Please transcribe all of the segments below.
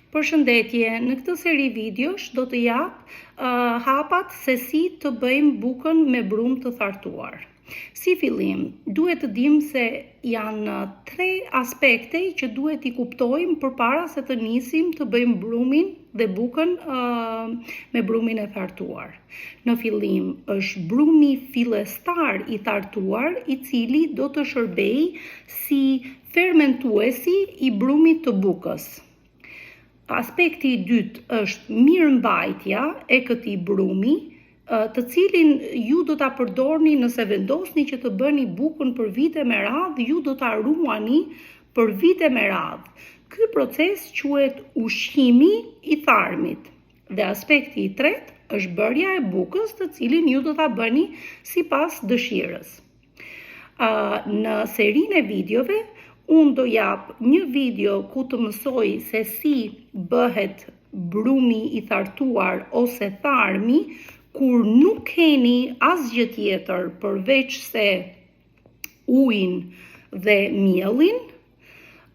Përshëndetje, në këtë seri videosh do të jap uh, hapat se si të bëjmë bukën me brumë të thartuar. Si fillim, duhet të dimë se janë tre aspekte që duhet t'i kuptojmë përpara se të nisim të bëjmë brumin dhe bukën uh, me brumin e thartuar. Në fillim është brumi fillestar i thartuar, i cili do të shërbejë si fermentuesi i brumit të bukës. Aspekti i dytë është mirëmbajtja e këtij brumi, të cilin ju do ta përdorni nëse vendosni që të bëni bukën për vite me radhë, ju do ta ruani për vite me radhë. Ky proces quhet ushqimi i tharmit. Dhe aspekti i tretë është bërja e bukës, të cilin ju do ta bëni sipas dëshirës. Në serinë e videove, unë do jap një video ku të mësoj se si bëhet brumi i thartuar ose tharmi kur nuk keni asgjë tjetër përveç se ujin dhe miellin,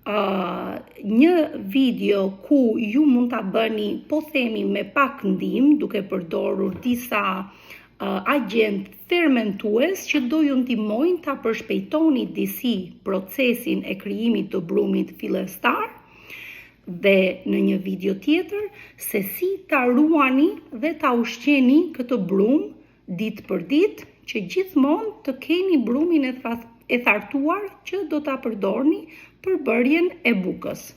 uh, një video ku ju mund ta bëni, po themi me pak ndihmë, duke përdorur disa uh, agjentë fermentues që do ju ndihmojnë ta përshpejtoni disi procesin e krijimit të brumit fillestar dhe në një video tjetër se si ta ruani dhe ta ushqeni këtë brumë ditë për ditë që gjithmonë të keni brumin e thartuar që do ta përdorni për bërjen e bukës.